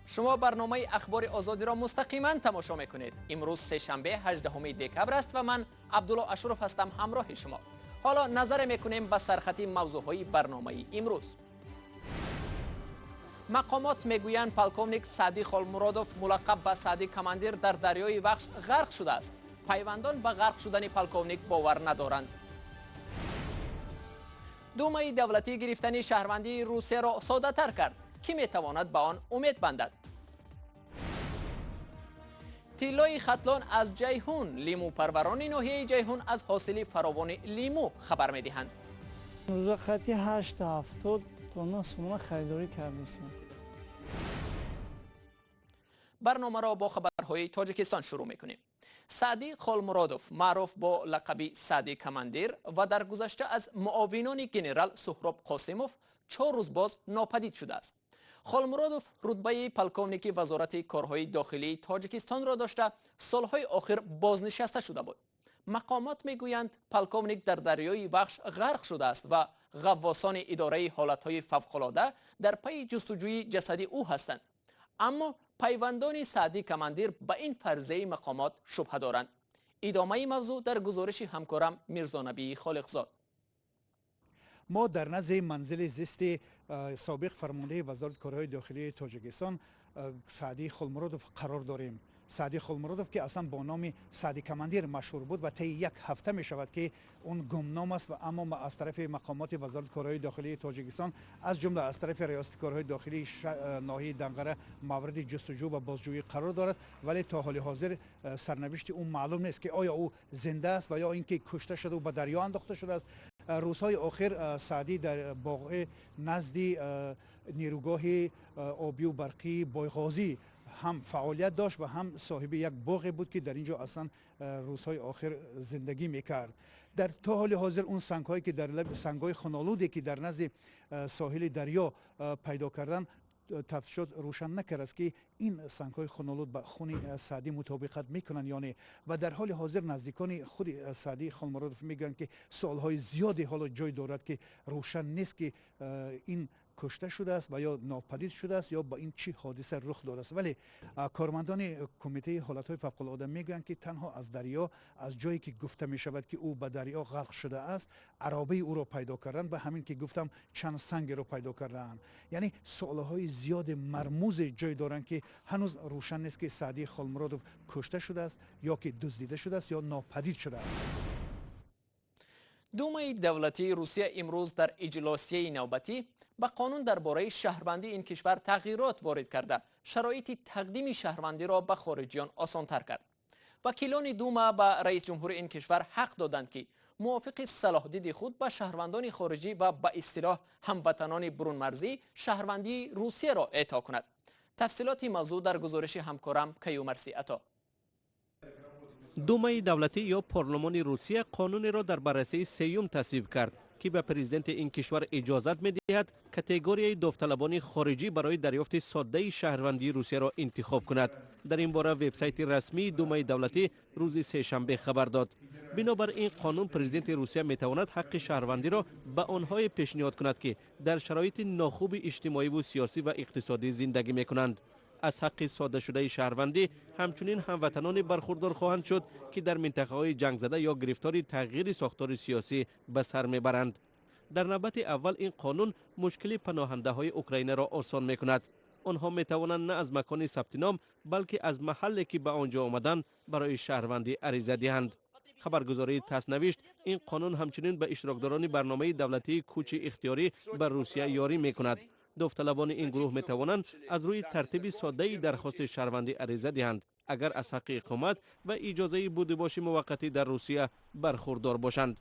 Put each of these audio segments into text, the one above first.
Шумо барномаи Ахбори Озодиро мустақиман тамошо мекунед. Имрӯз сешанбе, 18 декабр аст ва ман, Абдулло Ашуров, ҳастам ҳамроҳи шумо. Ҳоло назаре мекунем ба сархати мавзӯъҳои барномаи имрӯз. Мақомот мегӯянд, полковник Саъдӣ Холмуродов, мулаққаб ба Саъдӣ Командир, дар дарёи Вахш ғарқ шудааст. Пайвандон ба ғарқ шудани полковник бовар надоранд. Думаи давлатӣ гирифтани шаҳрвандии Русияро соддатар кард. Кӣ метавонад ба он умед бандад? Тиллои Хатлон аз Ҷайҳун. Лимӯпарварони ноҳияи Ҷайҳун аз ҳосили фаровони лимӯ хабар медиҳанд. Рӯза хати 8,70 тонна сомона харидорӣ кардесем. Барномаро бо хабарҳои Тоҷикистон шурӯъ мекунем. Саъдӣ Холмуродов, маъруф бо лақаби Саъдӣ Командир ва дар гузашта аз муовинони генерал Суҳроб Қосимов, 4 рӯз боз нопадид шудааст. Холмуродов рутбаи полковники Вазорати корҳои дохилии Тоҷикистонро дошта, солҳои охир бознишаста шуда буд. Мақомот мегӯянд, полковник дар дарёи Вахш ғарқ шудааст ва ғаввосони Идораи ҳолатҳои фавқулода дар пайи ҷустуҷӯи ҷасади ӯ ҳастанд. Аммо пайвандони Саъдӣ Командир ба ин фарзияи мақомот шубҳа доранд. Идомаи мавзӯъ дар гузориши ҳамкорам Мирзонабии Холиқзод. Мо дар назди манзили зисти собиқ фармондеҳи Вазорати корҳои дохилии Тоҷикистон Саъдӣ Холмуродов қарор дорем. Саъдӣ Холмуродов, ки аслан бо номи Саъди Командир машҳур буд ва таи як ҳафта мешавад, ки он гумном аст ва аммо аз тарафи мақомоти Вазорати корҳои дохилии Тоҷикистон, аз ҷумла аз тарафи Риёсати корҳои дохилии ноҳияи Данғара, мавриди ҷустуҷӯ ва бозҷӯӣ қарор дорад. Вале то ҳоли ҳозир сарнавишти ӯ маълум нест, ки оё ӯ зинда аст ва ё ин ки кушта шуда ба дарё андохта шудааст. Рӯзҳои охир Саъдӣ дар боғи назди нерӯгоҳи обию барқии Бойғозӣ ҳам фаъолият дошт ва ҳам соҳиби як боғе буд, ки дар ин ҷо аслан рӯзҳои охир зиндагӣ мекард. Дар то ҳоли ҳозир он сангҳое ки дар сангҳои хунолуде, ки дар назди соҳили дарё пайдо кардан, тафтишот рӯшан накардааст, ки ин сангҳои хунолуд ба хуни Саъдӣ мутобиқат мекунанд ё не. Ва дар ҳоли ҳозир наздикони худи Саъдӣ Холмуродов мегӯянд, ки суолҳои зиёде ҳоло ҷой дорад, ки рӯшан нест, ки ин кушта шудааст ва ё нопадид шудааст, ё ба ин чӣ ҳодиса рух додааст. Вале кормандони Кумитаи ҳолатҳои фавқулода мегӯянд, ки танҳо аз дарё, аз ҷое ки гуфта мешавад, ки ӯ ба дарё ғарқ шудааст, аробаи ӯро пайдо карданд ва ҳамин ки гуфтам, чанд сангеро пайдо кардаанд. Яъне суолҳои зиёди мармузе ҷой доранд, ки ҳанӯз рӯшан нест, ки Саъдии Холмуродов кушта шудааст ё ки дуздида шудааст ё нопадид шудааст. Думаи давлатии Русия имрӯз дар иҷлосияи навбатӣ ба қонун дар бораи шаҳрвандии ин кишвар тағйирот ворид карда, шароити тақдими шаҳрвандиро ба хориҷиён осонтар кард. Вакилони Дума ба раис ҷумҳури ин кишвар ҳақ доданд, ки мувофиқи салоҳдиди худ ба шаҳрвандони хориҷӣ ва ба истилоҳ ҳамватанони бурунмарзӣ шаҳрвандии Русияро эъто кунад. Тафсилоти мавзӯъ дар гузориши ҳамкорам Каюмарси Ато. Думаи давлатӣ ё парлумони Русия қонунеро дар баррасии сеюм тасвиб кард, ки ба президенти ин кишвар иҷозат медиҳад категорияи довталабони хориҷӣ барои дарёфти соддаи шаҳрвандии Русияро интихоб кунад. Дар ин бора вебсайти расмии Думаи давлатӣ рӯзи сешанбе хабар дод. Бинобар ин қонун, президенти Русия метавонад ҳаққи шаҳрвандиро ба онҳое пешниҳод кунад, ки дар шароити нохуби иҷтимоиву сиёсӣ ва иқтисодӣ зиндагӣ мекунанд. Аз ҳаққи соддашудаи шаҳрвандӣ ҳамчунин ҳамватаноне бархурдор хоҳанд шуд, ки дар минтақаҳои ҷангзада ё гирифтори тағйири сохтори сиёсӣ ба сар мебаранд. Дар навбати аввал ин қонун мушкили паноҳандаҳои Украинаро осон мекунад. Онҳо метавонанд на аз макони сабти ном, балки аз маҳалле, ки ба он ҷо омаданд, барои шаҳрвандӣ ариза диҳанд. Хабаргузории ТАСС навишт, ин қонун ҳамчунин ба иштирокдорони барномаи давлатии кӯчи ихтиёрӣ ба Русия ёрӣ мекунад. Довталабони ин гурӯҳ метавонанд аз рӯи тартиби соддаи дархости шаҳрвандӣ ариза диҳанд, агар аз ҳаққи иқомат ва иҷозаи будубоши муваққатӣ дар Русия бархурдор бошанд.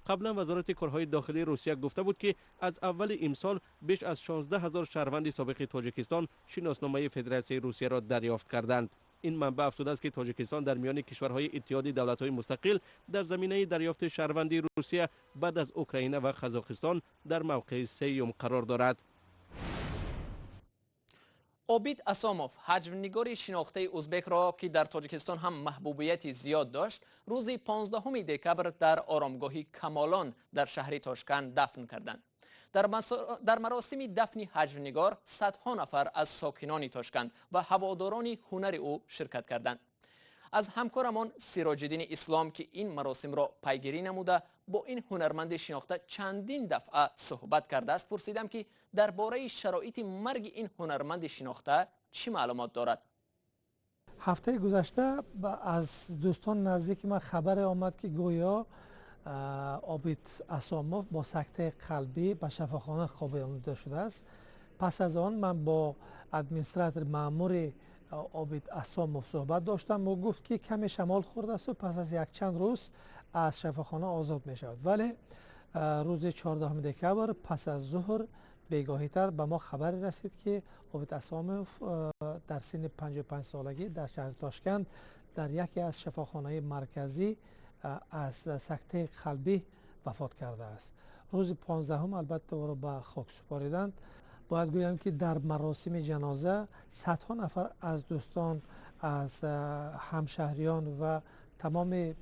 Қаблан Вазорати корҳои дохилии Русия гуфта буд, ки аз аввали имсол беш аз 16 ҳазор шаҳрванди собиқи Тоҷикистон шиносномаи Федератсияи Русияро дарёфт карданд. Ин манбаъ афзудааст, ки Тоҷикистон дар миёни кишварҳои Иттиҳоди Давлатҳои Мустақил дар заминаи дарёфти шаҳрвандии Русия баъд аз Украина ва Қазоқистон дар мавқеи сеюм қарор дорад. Обид Асомов, ҳаҷвнигори шинохтаи узбекро, ки дар Тоҷикистон ҳам маҳбубияти зиёд дошт, рӯзи 15 декабр дар оромгоҳи Камолон дар шаҳри Тошканд дафн карданд. Дар маросими дафни ҳаҷвнигор садҳо нафар аз сокинони Тошканд ва ҳаводорони ҳунари ӯ ширкат карданд. Аз ҳамкорамон Сироҷиддини Ислом, ки ин маросимро пайгирӣ намуда, бо ин ҳунарманди шинохта чандин дафъа суҳбат кардааст, пурсидам, ки дар бораи шароити марги ин ҳунарманди шинохта чӣ маълумот дорад. Ҳафтаи гузашта аз дӯстон наздики ман хабаре омад, ки гӯё Обид Асомов бо сактаи қалбӣ ба шафохона хобонида шудааст. Пас аз он ман бо администратор, маъмури Обид Асомов суҳбат доштам. Ӯ гуфт, ки каме шамол хӯрдааст, пас аз якчанд рӯз аз шафохона озод мешавад. Вале рӯзи 14 декабр пас аз зуҳр, бегоҳитар, ба мо хабаре расид, ки Обид Асомов дар синни 55 солагӣ дар шаҳри Тошканд дар яке аз шафохонаи марказӣ аз сактаи қалбӣ вафот кардааст. Рӯзи 15-ум албатта ӯро ба хок супориданд. Бояд гӯям, ки дар маросими ҷаноза садҳо нафар аз дӯстон, аз ҳамшаҳриён ва тамоми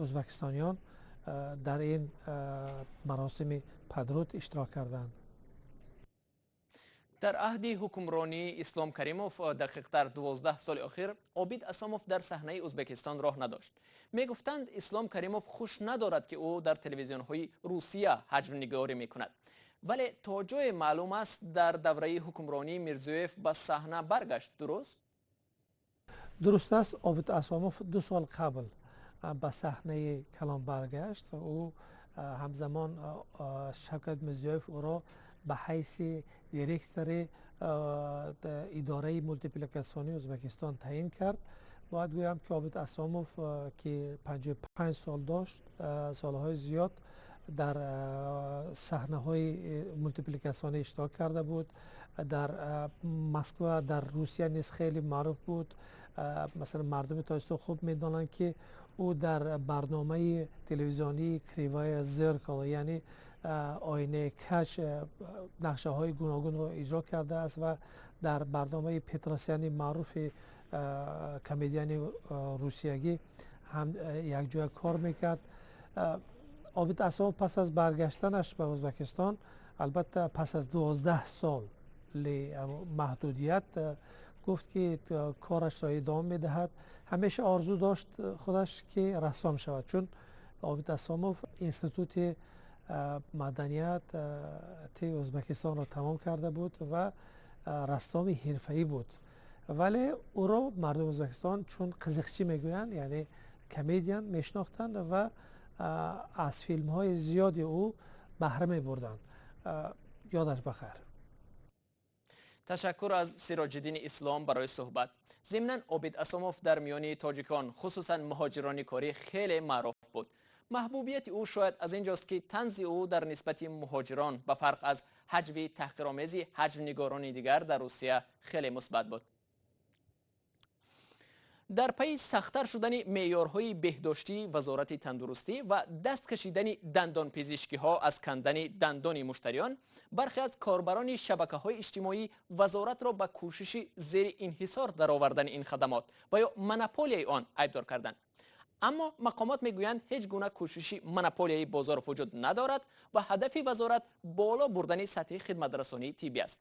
ӯзбекистониён дар ин маросими падруд иштирок карданд. Дар аҳди ҳукмронии Ислом Каримов, дақиқтар 12 соли охир, Обид Асомов дар саҳнаи Ӯзбекистон роҳ надошт. Мегуфтанд, Ислом Каримов хуш надорад, ки ӯ дар телевизионҳои Русия ҳаҷвнигорӣ мекунад. Вале то ҷое маълум аст, дар давраи ҳукмронии Мирзиёев ба саҳна баргашт, дуруст? Дуруст аст, Обид Асомов 2 сол қабл ба саҳнаи калон баргашт. Ӯ ҳамзамон Шавкат Мирзиёев ӯро ба ҳайси директори идораи мултипликатсионии Ӯзбекистон таъин кард. Бояд гӯям, ки Обид Асомов, ки 55 сол дошт, солҳои зиёд дар саҳнаҳои мултипликатсионӣ иштирок карда буд. Дар Москва, дар Русия низ хеле маъруф буд. Масалан, мардуми Тоҷикистон хуб медонанд, ки ӯ дар барномаи телевизионии «Кривое зеркало», яъне оинаи каҷ, нақшаҳои гуногунро иҷро кардааст ва дар барномаи Петросяни маъруфи комедиани русиягӣ ҳам якҷоя кор мекард. Обид Асомов пас аз баргаштанаш ба Ӯзбекистон, албатта пас аз 12 сол маҳдудият, гуфт, ки корашро идома медиҳад. Ҳамеша орзу дошт худаш, ки рассом шавад, чун Обид Асомов Институти маданияти Ӯзбекистонро тамом карда буд ва рассоми ҳирфаӣ буд. Вале ӯро мардуми Ӯзбекистон чун қизиқчӣ мегӯянд, яъне комедиан мешинохтанд ва аз филмҳои зиёди ӯ баҳра мебурданд. Ёдаш бахайр. Ташаккур аз Сироҷиддини Ислом барои суҳбат. Зимнан, Обид Асомов дар миёни тоҷикон, хусусан муҳоҷирони корӣ, хеле маъруф буд. Маҳбубияти ӯ шояд аз ин ҷост, ки танзи ӯ дар нисбати муҳоҷирон, ба фарқ аз ҳаҷви таҳқиромези ҳаҷвнигорони дигар дар Русия, хеле мусбат буд. Дар пайи сахттар шудани меъёрҳои беҳдоштии Вазорати тандурустӣ ва даст кашидани дандонпизишкиҳо аз кандани дандони муштариён, бархе аз корбарони шабакаҳои иҷтимоӣ вазоратро ба кӯшиши зери инҳисор даровардани ин хадамот ва ё монополияи он айбдор карданд. Аммо мақомот мегӯянд, ҳеҷ гуна кӯшиши монополияи бозор вуҷуд надорад ва ҳадафи вазорат боло бурдани сатҳи хидматрасонии тиббӣ аст.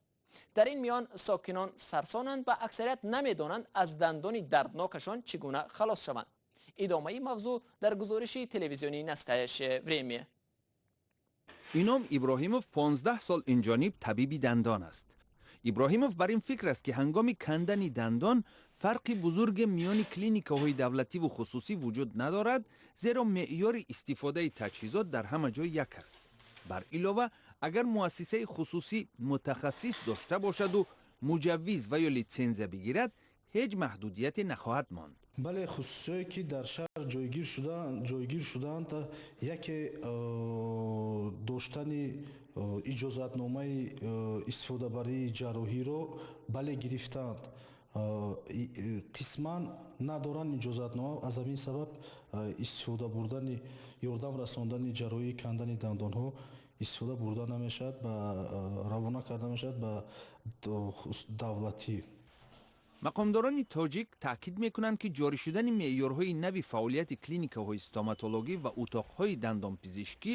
Дар ин миён сокинон сарсонанд ва аксарият намедонанд, аз дандони дарднокашон чӣ гуна халос шаванд. Идомаи мавзӯъ дар гузориши телевизионии «Настоящее время». Ином Иброҳимов 15 сол инҷониб табиби дандон аст. Иброҳимов бар ин фикр аст, ки ҳангоми кандани дандон фарқи бузурге миёни клиникаҳои давлативу хусусӣ вуҷуд надорад, зеро меъёри истифодаи таҷҳизот дар ҳама ҷой як аст. Бар илова, агар муассисаи хусусӣ мутахассис дошта бошаду муҷаввиз ва ё литсензия бигирад, ҳеҷ маҳдудияте нахоҳад монд. Бале, хусусиҳое, ки дар шаҳр ҷойгир шудаанд, яке доштани иҷозатномаи истифодабарии ҷарроҳиро, бале, гирифтаанд, қисман надоранд иҷозатнома. Аз ҳамин сабаб истифода бурдани, ёрдам расондани ҷарроҳии кандани дандонҳо истифода бурда намешавад, ба равона карда мешавад ба давлатӣ. Мақомдорони тоҷик таъкид мекунанд, ки ҷорӣ шудани меъёрҳои нави фаъолияти клиникаҳои стоматологӣ ва утоқҳои дандонпизишкӣ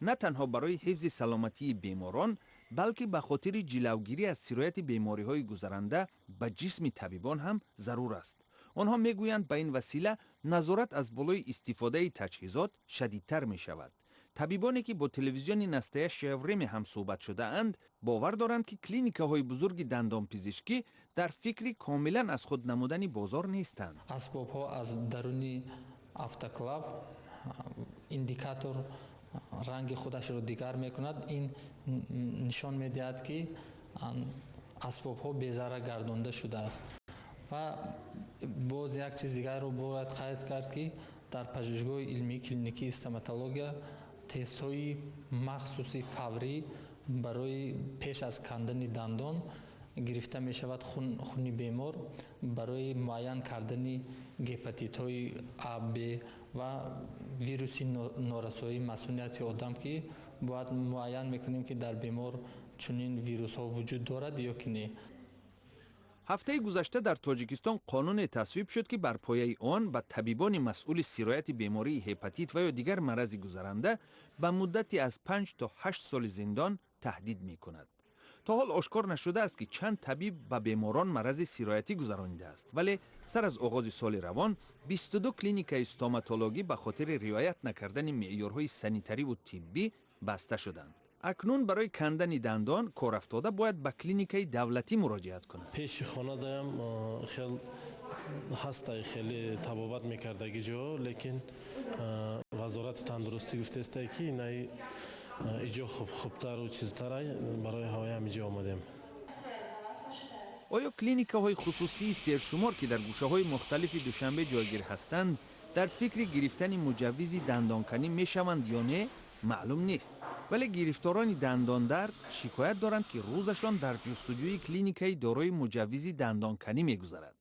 на танҳо барои ҳифзи саломатии беморон, балки ба хотири ҷилавгирӣ аз сирояти бемориҳои гузаранда ба ҷисми табибон ҳам зарур аст. Онҳо мегӯянд, ба ин васила назорат аз болои истифодаи таҷҳизот шадидтар мешавад. Табибоне ки бо телевизиони Настоящее Время ҳам суҳбат шудаанд, бовар доранд, ки клиникаҳои бузурги дандонпизишкӣ дар фикри комилан аз худ намудани бозор нестанд. Асбобҳо аз даруни автоклав индикатор ранги худашро дигар мекунад. Ин нишон медиҳад, ки асбобҳо безарар гардонда шудааст. Ва боз як чиз дигарро бояд қайд кард, ки дар пажӯҳишгоҳи илмии клиникии стоматология тестҳои махсуси фаврӣ барои пеш аз кандани дандон гирифта мешавад хуни бемор барои муайян кардани гепатитҳои А, Б ва вируси норасоии масунияти одам, ки бояд муайян мекунем, ки дар бемор чунин вирусҳо вуҷуд дорад ё ки не. Ҳафтаи гузашта дар Тоҷикистон қонуне тасвиб шуд, ки бар пояи он ба табибони масъули сирояти бемории ҳепатит ва ё дигар марази гузаранда ба муддати аз 5 то 8 соли зиндон таҳдид мекунад. То ҳол ошкор нашудааст, ки чанд табиб ба беморон марази сироятӣ гузаронидааст, вале сар аз оғози соли равон 22 клиникаи стоматологӣ ба хотири риоят накардани меъёрҳои санитариву тиббӣ баста шуданд. Акнун барои кандани дандон корафтода бояд ба клиникаи давлатӣ муроҷиат кунад. Пеши хонадаям хел ҳастай, хеле табобат мекардаги ҷо, лекин вазорати тандурустӣ гуфтестай, ки инаи иҷо хубтару чизтарай, барои ҳавоям иҷо омадем. Оё клиникаҳои хусусии сершумор, ки дар гӯшаҳои мухталифи Душанбе ҷойгир ҳастанд, дар фикри гирифтани муҷаввизи дандонканӣ мешаванд ё не, маълум нест, вале гирифторони дандондард шикоят доранд, ки рӯзашон дар ҷустуҷӯи клиникаи дорои муҷаввизи дандонканӣ мегузарад.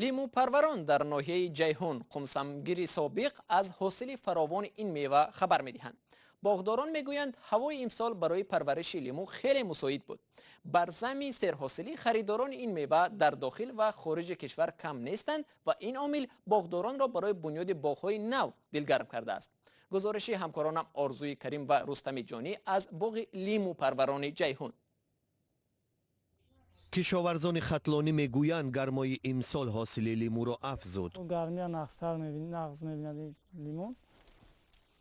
Лимӯпарварон дар ноҳияи Ҷайҳун, қумсамгири собиқ, аз ҳосили фаровони ин мева хабар медиҳанд. Боғдорон мегӯянд, ҳавои имсол барои парвариши лимӯ хеле мусоид буд. Бар зами серҳосилӣ харидорони ин мева дар дохил ва хориҷи кишвар кам нестанд ва ин омил боғдоронро барои бунёди боғҳои нав дилгарм кардааст. Гузориши ҳамкоронам Орзуи Карим ва Рустами Ҷонӣ аз боғи лимӯпарварони Ҷайҳун. Кишоварзони хатлонӣ мегӯянд, гармои имсол ҳосили лимӯро афзуд. Гармия нағзтар нағз мебинад лимӯ,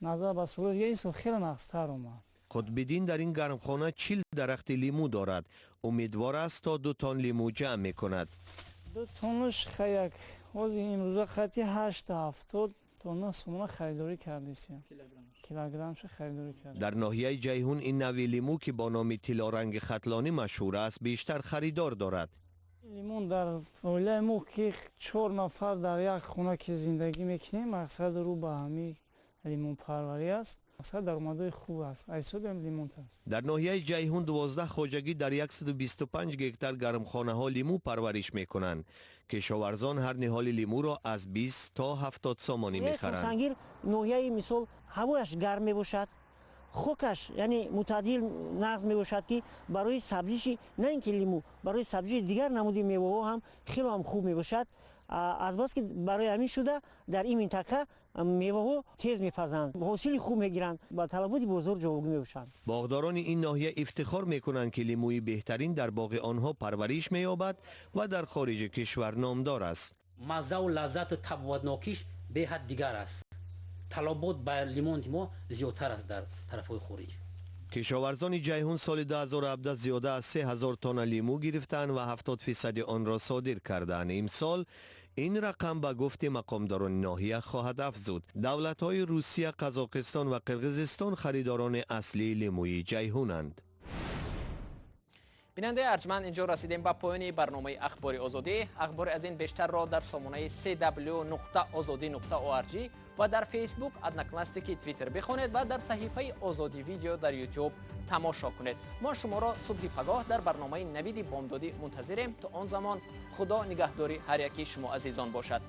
назар ба солҳои дига ин сол хеле нағзтар омад. Қутбиддин дар ин гармхона 40 дарахти лимӯ дорад. Умедвор аст, то 2 тонн лимӯ ҷамъ мекунад. 2 тоннаш як ҳозир имрӯза хати 8,70 тонна сомона харидорӣ кардесем, килограммша харидорӣ кардем. Дар ноҳияи Ҷайҳун ин нави лимӯ, ки бо номи тиллоранги хатлонӣ машҳур аст, бештар харидор дорад. Лимон дар оилаи мо, ки чор нафар дар як хона ки зиндагӣ мекунем, мақсад рӯ ба ҳамин лимонпарварӣ аст. Мақсад даромадҳои хуб аст, аз ҳисоби ҳам лимон аст. Дар ноҳияи Ҷайҳун 12 хоҷагӣ дар 125 гектар гармхонаҳо лимӯ парвариш мекунанд. Кишоварзон ҳар ниҳоли лимӯро аз 20 то 70 сомонӣ мехаранд. Сангир ноҳияи мисол ҳавояш гарм мебошад, хокаш яъне мӯътадил нағз мебошад, ки барои сабзиши на ин ки лимӯ, барои сабзиши дигар намуди меваҳо ҳам хело ҳам хуб мебошад. Азбаски барои ҳамин шуда дар ин минтақа меваҳо тез мепазанд, ҳосили хуб мегиранд, ба талаботи бозор ҷавобгӯ мебошанд. Боғдорони ин ноҳия ифтихор мекунанд, ки лимӯи беҳтарин дар боғи онҳо парвариш меёбад ва дар хориҷи кишвар номдор аст. Маззаву лаззату табобатнокиш беҳад дигар аст. Талабот ба лимони мо зиёдтар аст дар тарафҳои хориҷ. Кишоварзони Ҷайҳун соли 2017 зиёда аз 3000 тонна лимӯ гирифтаанд ва 70% онро содир кардаанд. Имсол ин рақам ба гуфти мақомдорони ноҳия хоҳад афзуд. Давлатҳои Русия, Қазоқистон ва Қирғизистон харидорони аслии лимӯи Ҷайҳунанд. Бинандаи арҷманд, инҷо расидем ба поёни барномаи Ахбори Озодӣ. Ахбори аз ин бештарро дар сомонаи cw.ozodi.org ва дар Фейсбук, Одноклассники, Твиттер бихонед ва дар саҳифаи Озодӣ Видео дар Ютуб тамошо кунед. Мо шуморо субҳи пагоҳ дар барномаи Навиди бомдодӣ мунтазирем. То он замон Худо нигаҳдори ҳар яки шумо азизон бошад.